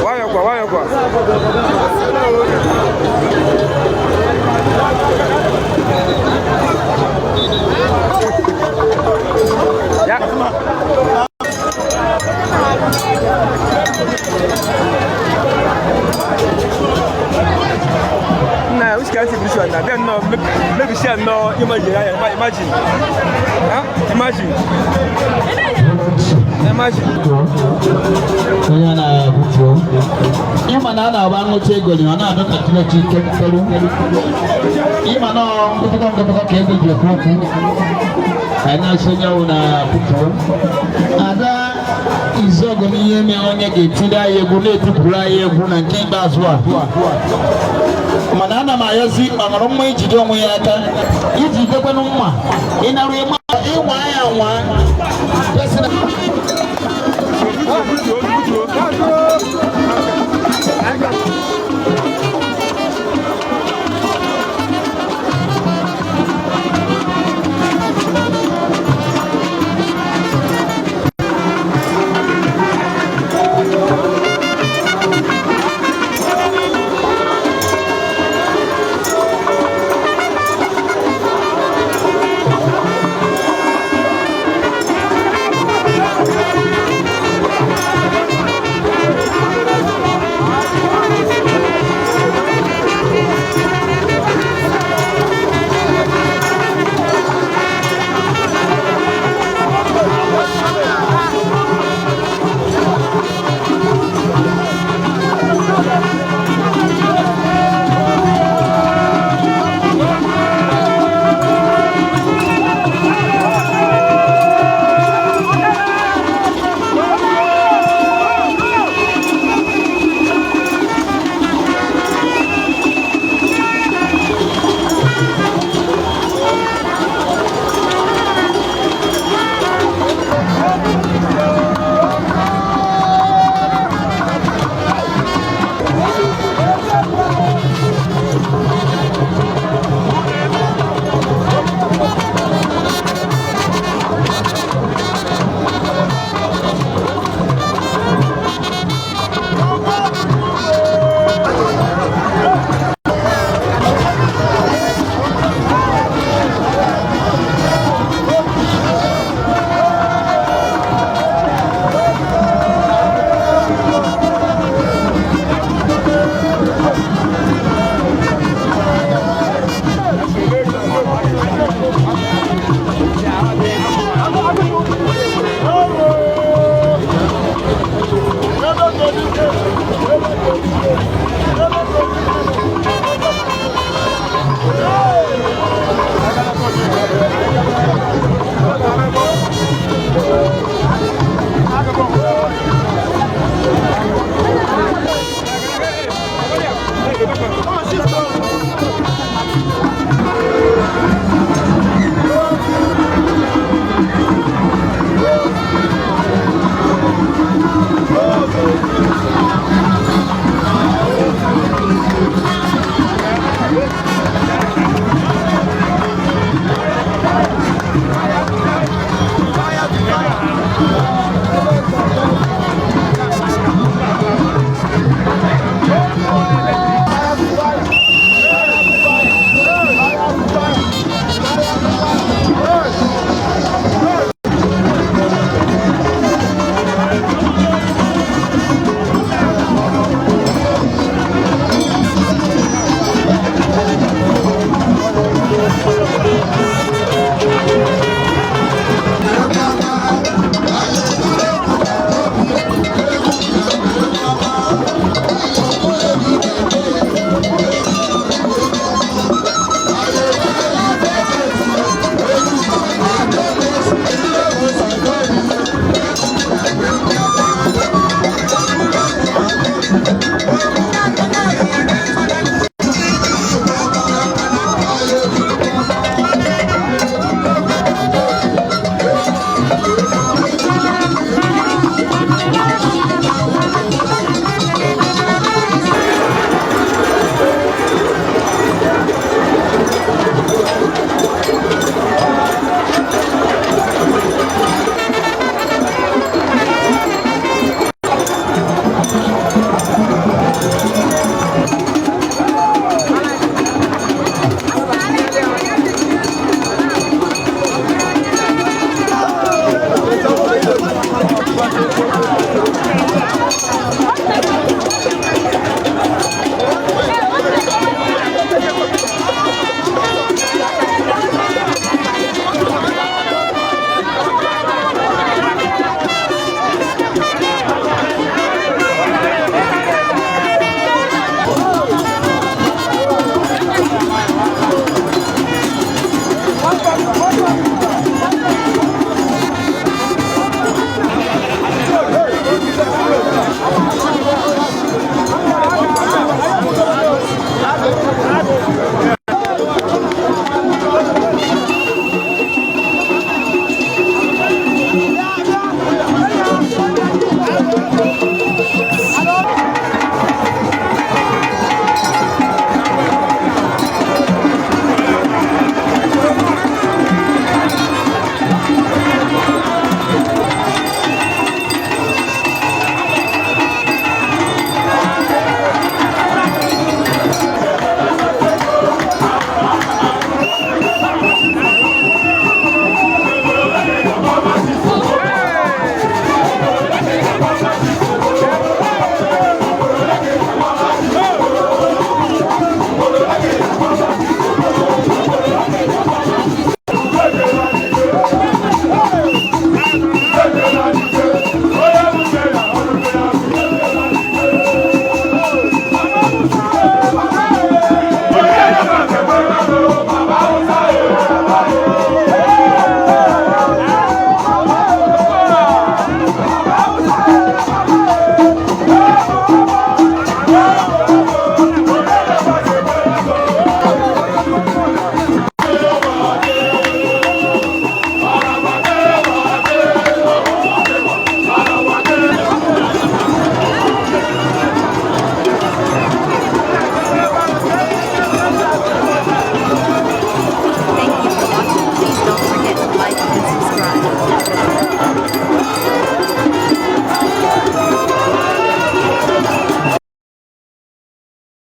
Nwayọọ kwa, nwayọọ kwa. Ya. Nna, which kind of this one? Bịa nnọọ, mebisia nnọọ, imagine, imagine. Ha? Imagine. Imagine. Onye na-abụtuo ịma na a na-agba ṅụcha ego ọ na-adọ ka tilechi kelu ịma na nkụtụkọ nkụtụkọ ka ego ji ekwu okwu ka anyị na-asị onye ọwụ na butuo ada izuọgụ n'ihe mere onye ga-etiri anyị egwu na-etipụrụ anyị egwu na nke ikpeazụ a, mana ana m ayọzi ọṅụrụ mma ijide onwe ya aka iji dekwenụ mma ịnarụ ịma ịnwa ya nwa. Butuo, butuo.